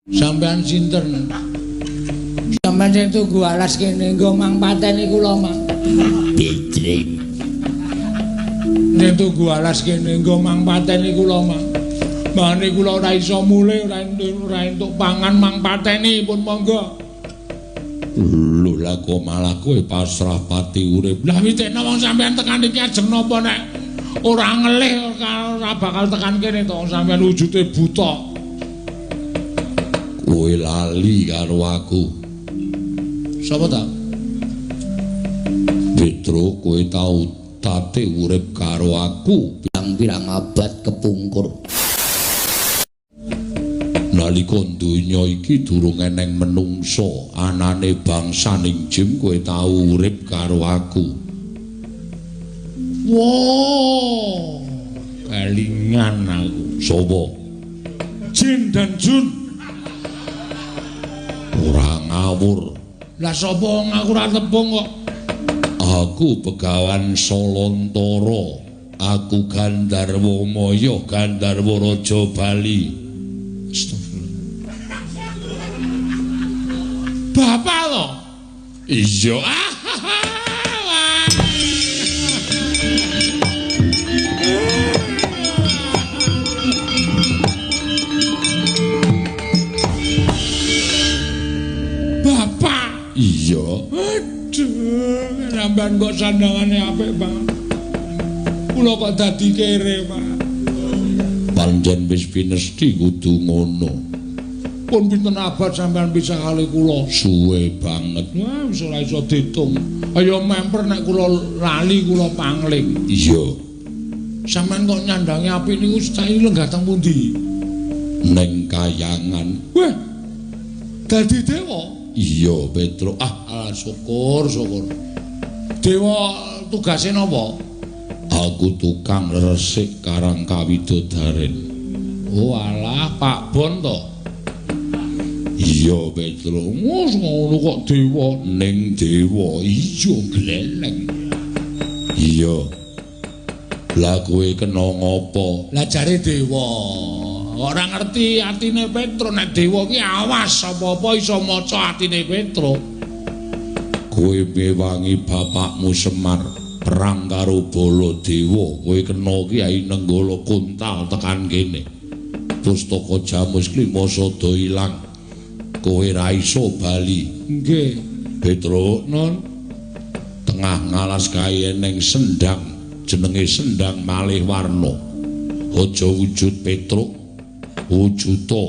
Sampeyan sinten? Sampeyan sing tunggu alas kene nggo mang pateni kula, Mang. Petro. Sing tunggu alas kene nggo mang pateni kula, Mang. Mane kula ora iso mulih, ora entuk pangan mang pateni pun monggo. Lho lah kok malah kowe pasrah pati urip. Lah witekno wong sampeyan tekan iki ajeng napa nek ora ngelih ora bakal tekan kene to sampeyan wujude buta. Kowe lali karo aku. Sapa ta? Petro, kowe tau tate urip karo aku pirang-pirang abad kepungkur. Nalika donya iki durung eneng menungsa, anane bangsaning jim kowe tau urip karo aku. Wo, kelingan aku. Sapa? Jin dan Jun. Ora ngawur. Lah sapa wong aku ora tepung kok. Aku Begawan Solontara. Aku Gandharwa Maya, Gandharwa Raja Bali. Astagfirullah. Bapak lho. Iya. Bapak. Iya. Aduh, sampean kok sandangane apik banget. Kula kok dadi kere, Pak. Pancen wis pinesti kudu ngono. Pun pinten abad sampean pisah kali kula? Suwe banget. Wah, wis ora iso diitung. Ayo memper nek kula lali kula pangling. Iya. Sampean kok nyandangi apik niku saiki lenggah teng pundi? Neng kayangan. Wah. Dadi dewa? Iya, Petro. Ah, syukur, syukur. Dewa tugase napa? Aku tukang resik karang kawidodaren. Oh alah, Pak Bon to. Iya, Petro. Wes ngono kok dewa. Ning dewa iya gleleng. Iya. Lah kowe kena ngopo? Lah jare dewa. Ora ngerti atine Petro nek dewa ki awas apa-apa iso maca atine Petro. Kowe mewangi bapakmu Semar perang karo Baladewa, kowe kena Kyai Nenggala kuntal tekan kene. Pustaka Jamus Klima sada ilang. Kowe ra iso bali. Nggih. Petro, nun tengah ngalas kae eneng sendang, jenenge Sendang Malih Warna. Aja wujud Petruk, wujuda